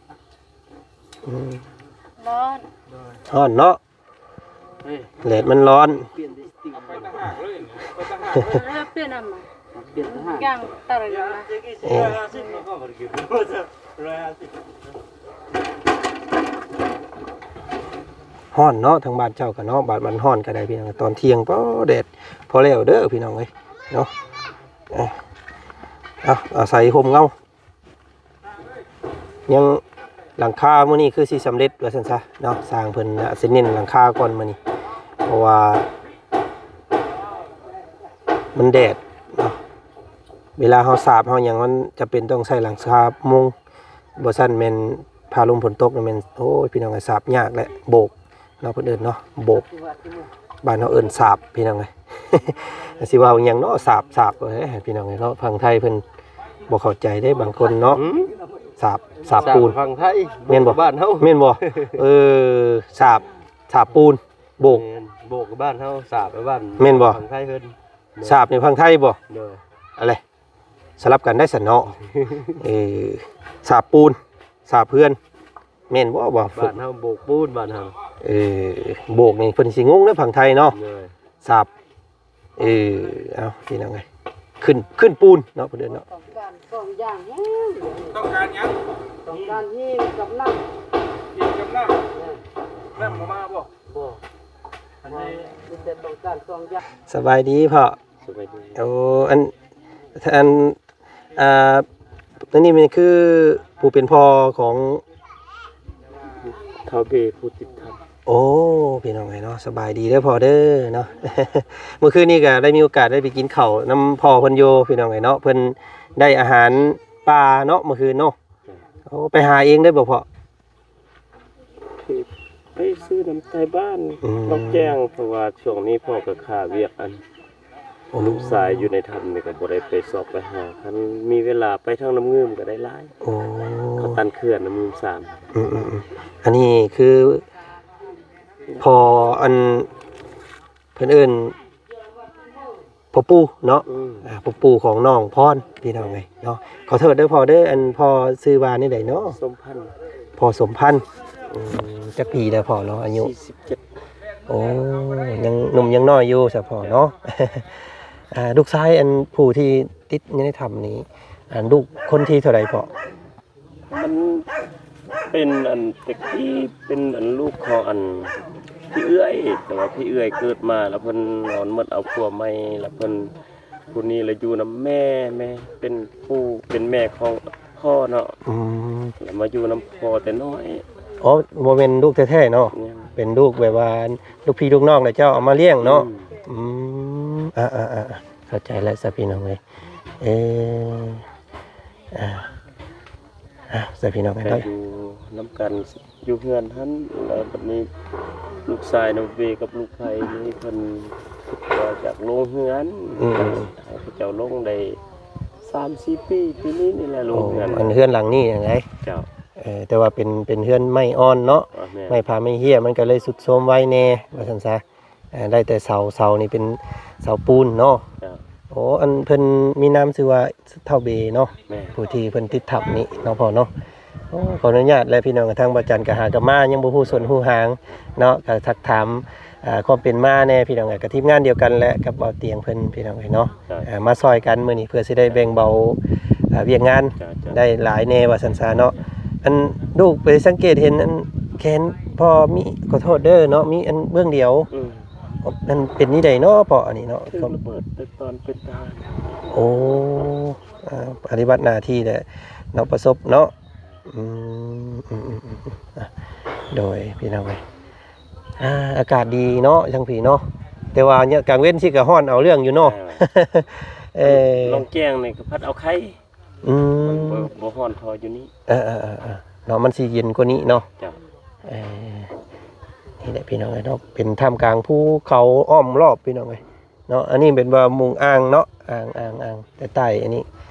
ອືມ ຮ້ອນ ໂດຍ ຮ້ອນເນາະ ເອີ ແດດມັນຮ້ອນ ປ່ຽນໄປຕ່າງຫາກເລີຍ ໄປຕ່າງຫາກເລີຍ ເອີ ປ່ຽນນຳ ປ່ຽນຕ່າງຫາກ ຢ່າງຕະຫຼອດນະ ເອີ ຮ້ອນເນາະ ທາງບ້ານເຈົ້າກໍເນາະ ບາດມັນຮ້ອນກໍໄດ້ພີ່ນ້ອງ ຕອນທ່ຽງ ໂອ້ ແດດພໍແລ້ວເດີພີ່ນ້ອງເອີຍເນາະ ເອົາ ອາໄສຮົ່ມເງົາ ຍັງ ຫຼັງຄາມື້ນີ້ຄືຊິສຳເລັດວ່າຊັ້ນຊະເນາະ ຊ່າງເພິ່ນອາດຊິເນັ້ນຫຼັງຄາກ່ອນມື້ນີ້ ເພາະວ່າມັນແດດເນາະ ເວລາເຮົາສາບເຮົາຫຍັງ ມັນຈຳເປັນຕ້ອງໃຊ້ຫຼັງຄາມຸງ ບໍ່ຊັ້ນແມ່ນຟ້າລົມຝົນຕົກນີ້ແມ່ນ ໂອ້ຍ ພີ່ນ້ອງເອີຍ ສາບຍາກແຫຼະ ໂບກ ເນາະ ເພິ່ນເອີ້ນເນາະ ໂບກ ບ້ານເຮົາເອີ້ນສາບ ພີ່ນ້ອງເອີຍ ຊິເວົ້າຫຍັງເນາະ ສາບ ສາບ ເອີຍ ພີ່ນ້ອງເອີຍເນາະ ຝັ່ງໄທເພິ່ນບໍ່ເຂົ້າໃຈເດ້ບາງຄົນເນາະ ຫືມ ສາບ ສາບ ສາບປູນ ຝັ່ງໄທ ແມ່ນບໍ່? ໂບກບ້ານເຮົາ ແມ່ນບໍ່? ເອີ ສາບ ສາບປູນ ໂບກ ແມ່ນ ໂບກບ້ານເຮົາ ສາບບ້ານ ແມ່ນບໍ່? ຝັ່ງໄທເພິ່ນ ສາບນີ້ຝັ່ງໄທບໍ່? ໂດຍ ອະໄລ ສະຫຼັບກັນໄດ້ຊັ້ນເນາະ ເອີ ສາບປູນ ສາບເຮືອນ ແມ່ນບໍ່? ບໍ່ ບ້ານເຮົາໂບກປູນ ບ້ານເຮົາ ເອີ ໂບກນີ້ເພິ່ນຊິງົງເດີ ຝັ່ງໄທເນາະ ໂດຍ ສາບ ເອີ ເອົາ ພີ່ນ້ອງເອີຍ ຂຶ້ນ ຂຶ້ນປູນເນາະ ເພິ່ນເອີ້ນເນາະ ຕ້ອງການສອງຢ່າງແຮງ ຕ້ອງການຫຍັງ? ຕ້ອງການຫີນກັບນ້ຳ ຫີນກັບນ້ຳ ແມ່ນ ນ້ຳບໍ່ມາບໍ່? ບໍ່ ສະບາຍດີພໍ່. ສະບາຍດີ. ໂອ້ ອັນ ອັນ ອ່າ ອັນນີ້ແມ່ນຄືຜູ້ເປັນພໍ່ຂອງທ້າວເບຜູ້ຕິດທຳ. ໂອ້ ພີ່ນ້ອງເອີຍເນາະ ສະບາຍດີເດີພໍ່ເດີເນາະ. ເມື່ອຄືນນີ້ກໍໄດ້ມີໂອກາດໄດ້ໄປກິນເຂົ້ານຳພໍ່ເພິ່ນຢູ່ ພີ່ນ້ອງເອີຍເນາະ. ເພິ່ນໄດ້ອາຫານປ່າເນາະ ເມື່ອຄືນເນາະ. ໂອ້ ໄປຫາເອງເລີຍບໍ່ພໍ່? ໄປຊື້ນຳໄທບ້ານ ອືມ ນອກແຈ້ງ ເພາະວ່າຊ່ວງນີ້ພໍ່ກໍຄາວຽກອັນ ໂອ້ ລູກຊາຍຢູ່ໃນຖ້ຳນີ້ກໍບໍ່ໄດ້ໄປຊອກໄປຫາ ຄັນມີເວລາໄປທາງນ້ຳງື່ມກໍໄດ້ຫຼາຍ. ໂອ້ ເຂົາຕັນເຂື່ອນນ້ຳງື່ມສາມ. ອືມໆໆ ອັນນີ້ຄືພໍ່ ອັນ ເພິ່ນເອີ້ນພໍ່ປູ່ເນາະ. ອືມ ອ່າ ພໍ່ປູ່ຂອງນ້ອງພອນ ພີ່ນ້ອງເອີຍເນາະ. ຂໍໂທດເດີພໍ່ເດີ ອັນພໍ່ຊື່ວ່າແນວໃດເນາະ? ສົມພັນ. ພໍ່ສົມພັນ. ອືມ ຈັກປີແລ້ວພໍ່ເນາະ ອາຍຸ? ສີ່ສິບເຈັດ. ໂອ້ ຍັງໜຸ່ມຍັງນ້ອຍຢູ່ຊະພໍ່ເນາະ. ອ່າ ລູກຊາຍ ອັນຜູ້ທີ່ຕິດຢູ່ໃນຖ້ຳນີ້ ອັນລູກຄົນທີເທົ່າໃດພໍ່? ມັນເປັນອັນ ແຕ່ກີ້ເປັນອັນລູກຂອງອັນພີ່ເອື້ອຍ ແຕ່ວ່າພີ່ເອື້ອຍເກີດມາແລ້ວເພິ່ນນອນໝົດເອົາຜົວໃໝ່ ແລ້ວເພິ່ນ ຜູ້ນີ້ລະຢູ່ນຳແມ່ ແມ່ເປັນຜູ້ເປັນແມ່ຂອງພໍ່ເນາະ. ອືມ ແລ້ວມາຢູ່ນຳພໍ່ແຕ່ນ້ອຍ. ອໍ ບໍ່ແມ່ນລູກແທ້ໆເນາະ. ຍັງ ເປັນລູກແບບວ່າລູກພີ່ລູກນ້ອງ ແລ້ວເຈົ້າເອົາມາລ້ຽງເນາະ. ອືມ ອືມ ອ່າໆໆ ເຂົ້າໃຈແລ້ວຊະ ພີ່ນ້ອງເອີຍ. ເອີ ອ່າ ອ່າ ຊະພີ່ນ້ອງເອີຍ ກໍຢູ່ນຳກັນ ຢູ່ເຮືອນຫັ້ນ ແລ້ວບັດນີ້ລູກຊາຍນ້ອງເບກັບລູກໃຜນີ້ ເພິ່ນຄິດວ່າຢາກລົງເຮືອນ. ອືມ ໃຫ້ເຂົາເຈົ້າລົງໄດ້ສາມສີ່ປີ ປີນີ້ນີ້ແຫຼະລົງເຮືອນ. ໂອ້ ອັນເຮືອນຫຼັງນີ້ຫັ້ນໃດ? ເຈົ້າ. ເອີ ແຕ່ວ່າເປັນ ເປັນເຮືອນໄມ້ອ່ອນເນາະ. ອໍ ແມ່ນ. ໄມ້ພາໄມ້ເຮ້ຍ ມັນກໍເລີຍຊຸດໂຊມໄວແດ່ ວ່າຊັ້ນຊະ. ອ່າ ໄດ້ແຕ່ເສົາ ເສົານີ້ເປັນເສົາປູນເນາະ. ເຈົ້າ. ໂອ້ ອັນເພິ່ນມີນາມຊື່ວ່າທ້າວເບເນາະ. ແມ່ນ. ຜູ້ທີ່ເພິ່ນຕິດຖ້ຳນີ້ເນາະພໍ່ເນາະ. ໂອ້ ຂໍອະນຸຍາດແຫຼະພີ່ນ້ອງ ທາງບ່າວຈັນກໍຫາກັບມາຍັງບໍ່ຮູ້ຊົນຮູ້ຫາງເນາະ ກໍທັກຖາມ ອ່າ ຄວາມເປັນມາແດ່ພີ່ນ້ອງ. ກໍທີມງານດຽວກັນແຫຼະກັບບ່າວຕຽງເພິ່ນ ພີ່ນ້ອງເອີຍເນາະ. ເຈົ້າ. ອ່າ ມາຊ່ອຍກັນມື້ນີ້ເພື່ອຊິໄດ້ແບ່ງເບົາ ອ່າ ວຽກງານ ເຈົ້າ ເຈົ້າ ໄດ້ຫຼາຍແດ່ວ່າຊັ້ນຊະເນາະ. ອັນລູກໄປສັງເກດເຫັນອັນແຂນພໍ່ມີ ຂໍໂທດເດີເນາະ ມີອັນເບື້ອງດຽວ. ອືມ ມັນເປັນນີ້ໃດເນາະພໍ່ ອັນນີ້ເນາະ? ຖືກລະເບີດແຕ່ຕອນເປັນທະຫານ. ໂອ້ ອ່າ ປະຕິບັດໜ້າທີ່ແຫຼະເນາະ ປະສົບເນາະ. ອືມ ອືມໆໆ ອ່າ ໂດຍ ພີ່ນ້ອງເອີຍ ອ່າ ອາກາດດີເນາະ ທາງພີ້ເນາະ ແຕ່ວ່າຍາມກາງເວັນຊິກະຮ້ອນເອົາເລື່ອງຢູ່ເນາະ. ເອີ ເອີ ໜອງແຈ້ງນີ້ກໍພັດເອົາໄຄ. ອືມ ມັນບໍ່ ບໍ່ຮ້ອນທໍ່ຢູ່ນີ້. ເອີໆໆໆ ເນາະ ມັນຊິເຢັນກວ່ານີ້ເນາະ. ເຈົ້າ. ເອີ ນີ້ແຫຼະພີ່ນ້ອງເອີຍເນາະ ເປັນທ່າມກາງພູເຂົາອ້ອມລອບພີ່ນ້ອງເອີຍເນາະ. ອັນນີ້ເປັນວ່າມຸງອ່າງເນາະ ອ່າງ ອ່າງ ອ່າງ ແຕ່ໃຕ້ອັນນີ້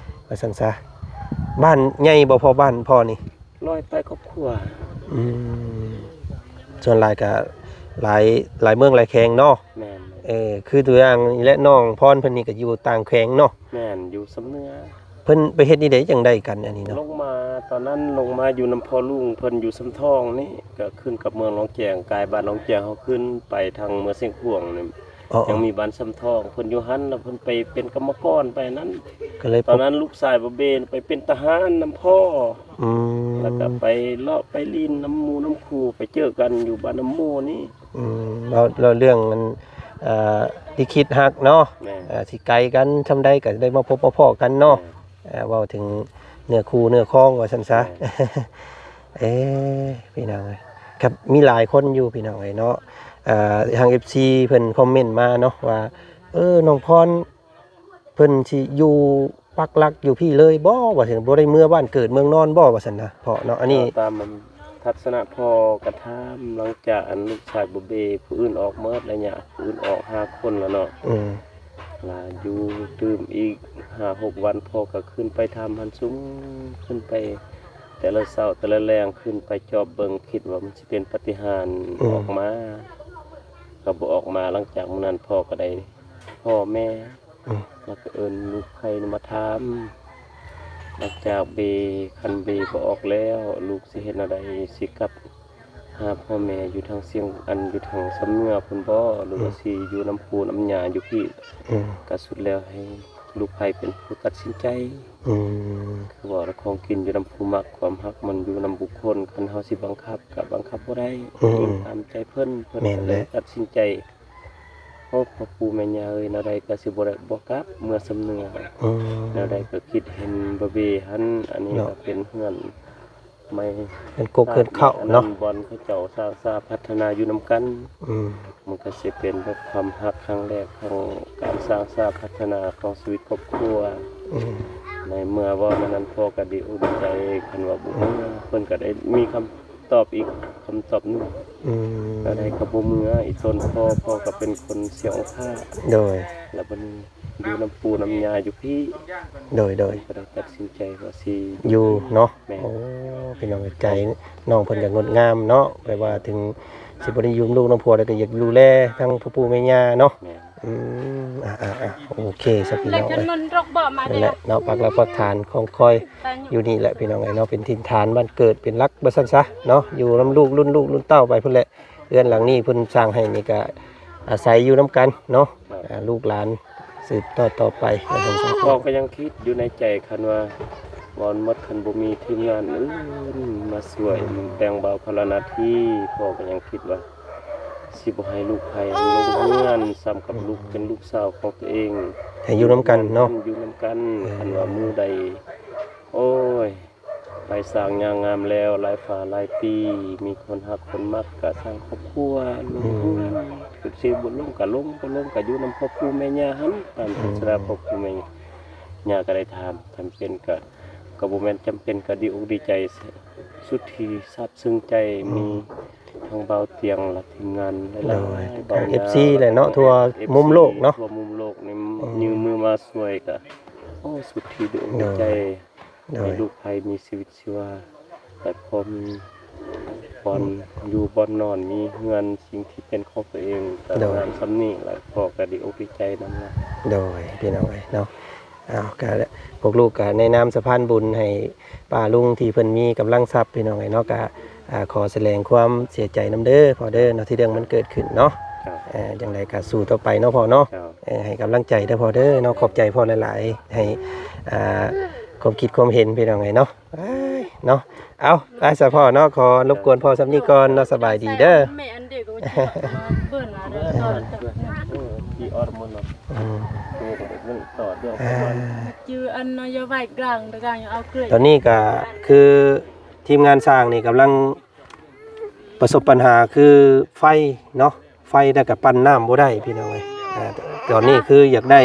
ວ່າຊັ້ນຊະ. ບ້ານໃຫຍ່ບໍ່ພໍ່ ບ້ານພໍ່ນີ້? ຮ້ອຍປາຍຄອບຄົວ. ອືມ ສ່ວນຫຼາຍກະຫຼາຍ ຫຼາຍເມືອງຫຼາຍແຂວງເນາະ. ແມ່ນ. ເອີ ຄືຕົວຢ່າງນີ້ແຫຼະ ນ້ອງພອນເພິ່ນນີ້ກະຢູ່ຕ່າງແຂວງເນາະ. ແມ່ນ ຢູ່ຊຳເໜືອ. ເພິ່ນໄປເຮັດແນວໃດຈັ່ງໄດ້ກັນອັນນີ້ເນາະ? ລົງມາ ຕອນນັ້ນລົງມາຢູ່ນຳພໍ່ລຸງເພິ່ນຢູ່ຊຳທອງນີ້ ກໍຂຶ້ນກັບເມືອງໜອງແຈງ ກາຍບ້ານໜອງແຈງ ເຮົາຂຶ້ນໄປທາງເມືອງຊຽງຂວາງນີ້. ອໍ ຍັງມີບ້ານຊຳທອງ ເພິ່ນຢູ່ຫັ້ນ ແລ້ວເພິ່ນໄປເປັນກຳມະກອນໄປນັ້ນ ກໍເລີຍ ຕອນນັ້ນລູກຊາຍບ່າວເບໄປເປັນທະຫານນຳພໍ່. ອືມ ແລ້ວກໍໄປເລາະໄປຫຼິ້ນນຳໝູ່ນຳຄູ່ ໄປເຈີກັນຢູ່ບ້ານນຳໝູ່ນີ້. ອືມ ເວົ້າ ເວົ້າເລື່ອງອັນ ເອີ ລິຂິດຮັກເນາະ. ແມ່ນ. ເອີ ຊິໄກກັນຊ່ຳໃດກໍໄດ້ມາພົບມາພໍ້ກັນເນາະ. ແມ່ນ. ເອີ ເວົ້າເຖິງເນື້ອຄູ່ເນື້ອຄອງວ່າຊັ້ນຊະ. ແມ່ນ. ເອີ ພີ່ນ້ອງເອີຍ ຄັບ ມີຫຼາຍຄົນຢູ່ພີ່ນ້ອງເອີຍເນາະ. ເອີ ທາງເອັຟຊີເພິ່ນຄອມເມັນມາເນາະວ່າ ເອີ ນ້ອງພອນ ເພິ່ນຊິຢູ່ປັກຫຼັກຢູ່ພີ້ເລີຍບໍ່ ວ່າຊັ້ນ ບໍ່ໄດ້ເມືອບ້ານເກີດເມືອງນອນບໍ່ ວ່າຊັ້ນນະ ເພາະເນາະ ອັນນີ້ ຕາມທັດສະນະພໍ່ກະຖາມ ຫຼັງຈາກອັນລູກຊາຍບໍ່ເບ ຜູ້ອື່ນອອກໝົດແລ້ວ ຍາດຜູ້ອື່ນອອກຫ້າຄົນແລ້ວເນາະ. ອືມ ລະຢູ່ຕື່ມອີກຫ້າຫົກວັນ ພໍ່ກະຂຶ້ນໄປຖ້ຳຫັ້ນ ຊຸ່ມຂຶ້ນໄປແຕ່ລະເຊົ້າແຕ່ລະແລງ ຂຶ້ນໄປຈອບເບິ່ງ ຄິດວ່າມັນຊິເປັນປາຕິຫານ ອືມ ອອກມາ ກະບໍ່ອອກມາ. ຫຼັງຈາກມື້ນັ້ນ ພໍ່ກະໄດ້ພໍ້ແມ່ ອືມ ແລ້ວກໍເອີ້ນລູກໃຜມາຖາມ ຫຼັງຈາກເບ ຄັນເບບໍ່ອອກແລ້ວ ລູກຊິເຮັດແນວໃດ? ຊິກັບຫາພໍ່ແມ່ຢູ່ທາງຊຽງ ອັນ ຢູ່ທາງຊຳເໜືອພຸ້ນບໍ່ ຫຼືວ່າ ອືມ ຊິຢູ່ນຳປູນຳຍ່າຢູ່ພີ້? ອືມ ກະສຸດແລ້ວໃຫ້ລູກໃຜເປັນຜູ້ຕັດສິນໃຈ. ອືມ ຄືວ່າຂອງກິນຢູ່ນຳຜູ້ມັກ ຄວາມຮັກມັນຢູ່ນຳບຸກຄົນ ຄັນເຮົາຊິບັງຄັບກະບັງຄັບບໍ່ໄດ້. ອືມ ຕາມໃຈເພິ່ນ ເພິ່ນ ແມ່ນແຫຼະ ກະເລີຍຕັດສິນໃຈ ໂອ້ ພໍ່ປູ່ແມ່ຍ່າເອີຍ ແນວໃດກໍຊິບໍ່ໄດ້ ບໍ່ກັບເມືອຊຳເໜືອ ອືມ ແນວໃດກໍຄິດເຫັນບໍ່ເບຫັ້ນ. ອັນນີ້ ເນາະ ກໍເປັນເຮືອນໃໝ່ ເປັນກົກເຮືອນເກົ່າເນາະ ບ່ອນເຂົາເຈົ້າສ້າງສາພັດທະນາຢູ່ນຳກັນ ອືມ ມັນກໍຊິເປັນແບບຄວາມຮັກຄັ້ງແລກຂອງການສ້າງສາພັດທະນາຂອງຊີວິດຄອບຄົວ ອືມ ໃນເມື່ອເວົ້າແນວນັ້ນ ພໍ່ກໍດີອົກດີໃຈ ຄັນວ່າບໍ່ເມືອ ເພິ່ນກໍໄດ້ມີຄຳ ຕອບອີກຄຳຕອບໜຶ່ງ ອືມ ແນວໃດກໍບໍ່ເມືອ ອີກສ່ວນພໍ່ ພໍ່ກໍເປັນຄົນເສຍອົງຄາດ ໂດຍ ແລ້ວບັດນີ້ຢູ່ນຳປູ່ນຳຍ່າຢູ່ພີ້ ໂດຍ ໂດຍ ກໍໄດ້ຕັດສິນໃຈວ່າຊິຢູ່ເນາະ ແມ່ນ ໂອ້ ພີ່ນ້ອງເອີຍ ໃຈນ້ອງເພິ່ນກໍງົດງາມເນາະ ແປວ່າເຖິງຊິບໍ່ໄດ້ຢູ່ນຳລູກນຳຜົວ ແລ້ວກໍຢາກດູແລທັງພໍ່ປູ່ແມ່ຍ່າເນາະ ແມ່ນ ອືມ ອ່າໆໆ ໂອເຄຊະພີ່ນ້ອງເອີຍ ນັ້ນແຫຼະເນາະ ປັກຫຼັກປັກຖານຂອງຂ້ອຍຢູ່ນີ້ແຫຼະພີ່ນ້ອງເອີຍເນາະ ເປັນຖິ່ນຖານບ້ານເກີດເປັນຫຼັກວ່າຊັ້ນຊະເນາະ ຢູ່ນຳລູກລຸ້ນລູກລຸ້ນເຕົ້າໄປພຸ້ນແຫຼະ ເຮືອນຫຼັງນີ້ເພິ່ນສ້າງໃຫ້ນີ້ກະອາໄສຢູ່ນຳກັນເນາະ ອ່າ ລູກຫຼານສືບຕໍ່ຕໍ່ໄປ ພໍ່ກໍຍັງຄິດຢູ່ໃນໃຈ ຄັນວ່າບໍ່ໝົດ ຄັນບໍ່ມີທີມງານອື່ນມາຊ່ວຍ ແບ່ງເບົາພາລະໜ້າທີ່ ພໍ່ກໍຍັງຄິດວ່າ ຊິບໍ່ໃຫ້ລູກໃຜລົງເຮືອນ ສ່ຳກັບລູກເປັນລູກສາວຂອງຕົວເອງ ໃຫ້ຢູ່ນຳກັນເນາະ ຢູ່ນຳກັນ ເອີ ຄັນວ່າມື້ໃດ ໂອ້ຍ ໄປສ້າງຍາງງາມແລ້ວ ຫຼາຍຟ້າຫຼາຍປີ ມີຄົນຮັກຄົນມັກ ກະສ້າງຄອບຄົວ ລົງເຮືອນ ອືມ ຄືຊິບໍ່ລົງກະລົງ ບໍ່ລົງກະຢູ່ນຳພໍ່ປູ່ແມ່ຍ່າຫັ້ນ ຕາມ ອືມ ສາລາພໍ່ປູ່ແມ່ຍ່າກໍໄດ້ຖາມ ຈຳເປັນກະ ກໍບໍ່ແມ່ນຈຳເປັນ ກໍດີອົກດີໃຈ ສຸດທີ່ຊາບຊຶ້ງໃຈ ອືມ ມີທັງບ່າວຕຽງ ແລະ ທີມງານຫຼາຍໆ ໂດຍ ບ່າວ ທັງ ເອັຟຊີ ແຫຼະເນາະ ທົ່ວມຸມໂລກເນາະ ທົ່ວມຸມໂລກນີ້ ອືມ ຍື່ນມືມາຊ່ວຍກະ ໂອ້ ສຸດທີ່ດີອົກດີໃຈ ໂດຍ ໃຫ້ລູກໃຜມີຊີວິດຊີວາ ແລະ ພໍມີບ່ອນ ອືມ ຢູ່ບ່ອນນອນ ມີເຮືອນ ສິ່ງທີ່ເປັນຂອງຕົວເອງ ໂດຍ ງາມສ່ຳນີ້ ແລ້ວພໍ່ກໍດີອົກດີໃຈນຳລະ ໂດຍ ພີ່ນ້ອງເອີຍເນາະ ອ້າວ ກໍພວກລູກກໍໃນນາມສະພານບຸນໃຫ້ປ້າລຸງທີ່ເພິ່ນມີກຳລັງຊັບ ພີ່ນ້ອງເອີຍເນາະ ກໍ ອ່າ ຂໍສະແດງຄວາມເສຍໃຈນຳເດີພໍ່ເດີເນາະ ທີ່ເລື່ອງມັນເກີດຂຶ້ນເນາະ ເອີ ຈັ່ງໃດກໍສູ້ຕໍ່ໄປເນາະພໍ່ເນາະ ເອີ ໃຫ້ກຳລັງໃຈເດີພໍ່ເດີເນາະ ຂອບໃຈພໍ່ຫຼາຍໆ ໃຫ້ ອ່າ ຄວາມຄິດຄວາມເຫັນ ພີ່ນ້ອງເອີຍເນາະ ເອີຍ ເນາະ ເອົາ ໄປຊະພໍ່ເນາະ ຂໍລົບກວນພໍ່ສ່ຳນີ້ກ່ອນເນາະ ສະບາຍດີເດີ ແມ່ອັນເດັກກໍວ່າຊິເບິ່ງວ່າເດີ ອືມ ທີ່ອອດມັນເນາະ ອືມ ໂຕກໍເປັນເລື່ອງຕໍ່ເລື່ອງຂອງມັນ ຈື່ອັນເນາະ ຢ່າໄຫວ້ກາງ ແຕ່ກາງຢ່າເອົາເກີຍ ຕອນນີ້ກໍຄືທີມງານສ້າງນີ້ກຳລັງ ປະສົບບັນຫາຄືໄຟເນາະ ໄຟແລ້ວກໍປັ່ນນ້ຳບໍ່ໄດ້ພີ່ນ້ອງເອີຍ ອ່າ ຕອນນີ້ຄືຢາກໄດ້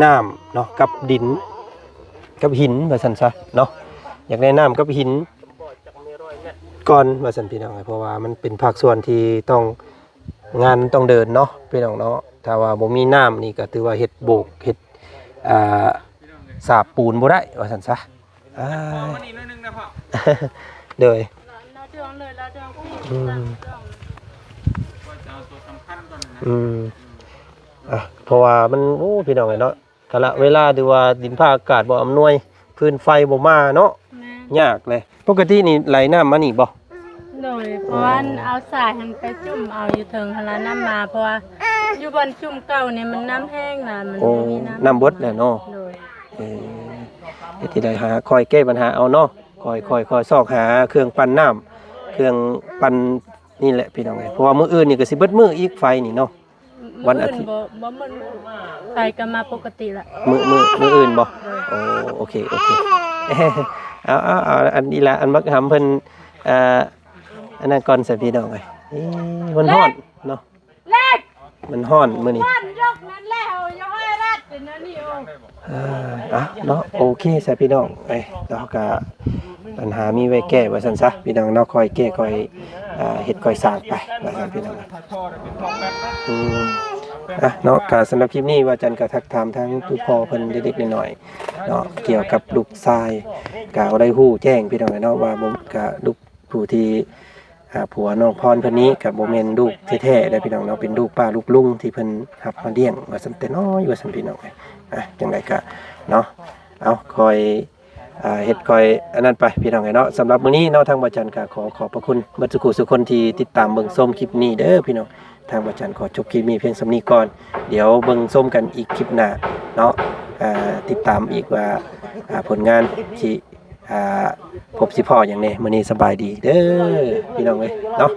ນ້ຳເນາະ ກັບດິນ ກັບຫີນວ່າຊັ້ນຊະເນາະ ຢາກໄດ້ນ້ຳກັບຫີນກ່ອນວ່າຊັ້ນພີ່ນ້ອງເອີຍ ເພາະວ່າມັນເປັນພາກສ່ວນທີ່ຕ້ອງ ງານຕ້ອງເດີນເນາະພີ່ນ້ອງເນາະ ຖ້າວ່າບໍ່ມີນ້ຳນີ້ກໍຖືວ່າເຮັດໂບກ ເຮັດ ອ່າ ສາບປູນບໍ່ໄດ້ວ່າຊັ້ນຊະ ອ່າ ໂດຍ ອືມ ອືມ ອ່ະ ເພາະວ່າມັນ ໂອ້ ພີ່ນ້ອງເອີຍເນາະ ກາລະເວລາ ຫຼືວ່າດິນຟ້າອາກາດບໍ່ອຳນວຍ ຟືນໄຟບໍ່ມາເນາະ ແມ່ນ ຍາກເລີຍ ປົກກະຕິນີ້ໄຫຼນ້ຳມານີ້ບໍ່? ໂດຍ ເພາະວ່າເອົາສາຍຫັ້ນໄປຈຸ້ມເອົາຢູ່ເທິງຫັ້ນລະ ນ້ຳມາ ເພາະວ່າຢູ່ບ່ອນຈຸ້ມເກົ່ານີ້ມັນນ້ຳແຫ້ງນະ ມັນ ໂອ້ ບໍ່ມີນ້ຳ ນ້ຳເບິດແລ້ວເນາະ ໂດຍ ເອີ ເຮັດທີ່ໃດຫາ ຄ່ອຍແກ້ບັນຫາເອົາເນາະ ຄ່ອຍ ຄ່ອຍ ຄ່ອຍຊອກຫາເຄື່ອງປັ່ນນ້ຳ ເຄື່ອງປັ່ນນີ້ແຫຼະພີ່ນ້ອງເອີຍ ເພາະວ່າມື້ອື່ນນີ້ກໍຊິເບິດມື້ອີກໄຟນີ້ເນາະ ວັນອາທິດ ມື້ອື່ນບໍ່ ບໍ່ໝົດມື້ ໄຟກໍມາປົກກະຕິລະ ມື້ ມື້ ມື້ອື່ນບໍ່? ໂດຍ ໂອ້ ໂອເຄ ໂອເຄ ເອົາ ເອົາ ເອົາ ອັນນີ້ລະ ອັນບັກຫຳເພິ່ນ ອ່າ ອັນນັ້ນກ່ອນຊະພີ່ນ້ອງເອີຍ ເອີ ມັນຮ້ອນເນາະ ມັນຮ້ອນມື້ນີ້ ເອີ ເອົາເນາະ ໂອເຄຊະພີ່ນ້ອງເອີຍ ເຮົາກະ ບັນຫາມີໄວ້ແກ້ວ່າຊັ້ນຊະ ພີ່ນ້ອງເນາະ ຄ່ອຍແກ້ຄ່ອຍ ອ່າ ເຮັດຄ່ອຍສ້າງໄປວ່າຊັ້ນພີ່ນ້ອງ ອືມ ອ່ະເນາະ ກະສຳລັບຄລິບນີ້ວ່າຈັນກະທັກຖາມທາງຜູ້ພໍ່ເພິ່ນເລັກໆນ້ອຍໆເນາະ ກ່ຽວກັບລູກຊາຍ ກະໄດ້ຮູ້ແຈ້ງພີ່ນ້ອງເນາະ ວ່າບໍ່ ກະລູກຜູ້ທີ່ ອ່າ ຜົວນ້ອງພອນເພິ່ນນີ້ກະບໍ່ແມ່ນລູກແທ້ໆເດ້ພີ່ນ້ອງເນາະ ເປັນລູກປ້າລູກລຸງທີ່ເພິ່ນຮັບມາລ້ຽງວ່າຊັ້ນແຕ່ນ້ອຍວ່າຊັ້ນພີ່ນ້ອງ ອ່ະ ຈັ່ງໃດກະເນາະ ເອົາ ຄ່ອຍ ອ່າ ເຮັດຄ່ອຍອັນນັ້ນໄປພີ່ນ້ອງເອີຍເນາະ ສຳລັບມື້ນີ້ເນາະ ທາງບ່າວຈັນກໍຂໍຂອບພະຄຸນເບິດສູ່ຜູ້ສູ່ຄົນທີ່ຕິດຕາມເບິ່ງຊົມຄລິບນີ້ເດີພີ່ນ້ອງ ທາງບ່າວຈັນຂໍຈົບຄລິບນີ້ພຽງສ່ຳນີ້ກ່ອນ ດຽວເບິ່ງຊົມກັນອີກຄລິບໜ້າເນາະ ອ່າ ຕິດຕາມອີກວ່າ ອ່າ ຜົນງານຊິ ອ່າ ພົບຊິພໍ້ຫຍັງແດ່ ມື້ນີ້ສະບາຍດີເດີພີ່ນ້ອງເອີຍເນາະ.